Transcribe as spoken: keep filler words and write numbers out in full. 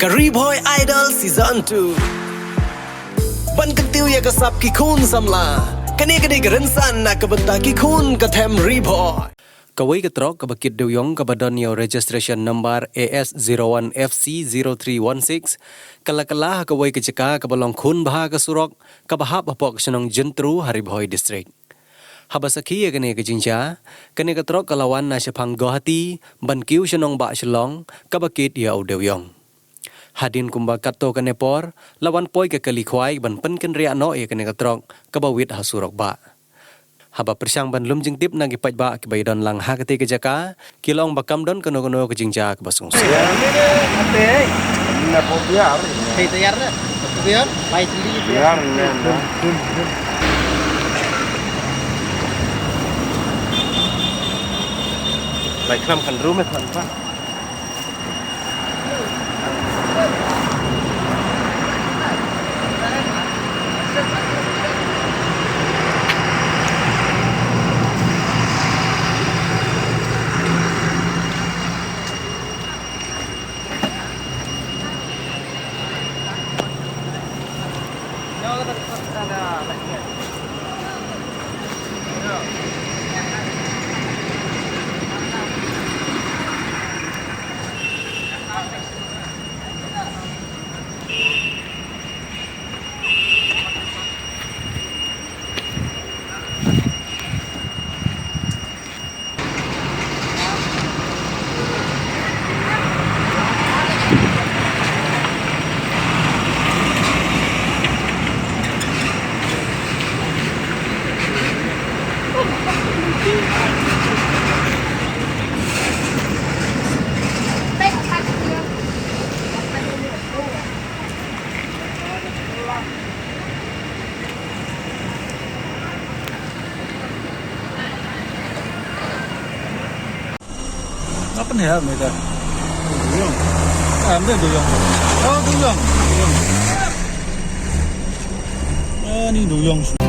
Ka Ri Bhoi Idol Season two. Ban kyntiew ïa ka sap ki khun samla. Kane ka dei ka rynsan na ka bynta ki khun ka them Ri Bhoi. Kawei ka trok kaba kit dewïong kaba don ïa u registration number A S zero one F C zero three one six, ka la kylla ha kawei ka jaka kaba long khun bha ka surok, kaba hap hapoh ka shnong Jyntru ha Ri Bhoi District. Haba sakhi ïa kane ka jingjia, kane ka trok ka la wan na shaphang Guwahati, ban kiew sha nongbah Shillong, kaba kit ïa u dewïong. Hadien kumba katto katne por, la wan poi ka kali khwai ban pynkynriah noh ïa kane ka trok, kaba wit ha surok bah. Haba pyrshang ban lum jingtip na ki paidbah kiba ïadon lang ha katei ka jaka, ki la ong ba kam don kano kano ka jingjia kaba sngewsih. Hey, tayar na. Tayar? Bai sli. Tayar, tayar. Bai khlam khan room, eh, khlam pa. Apa ni ya mereka? Duyung. Ah, ambil duyung. Oh, duyung. Duyung. Ah, ni duyung.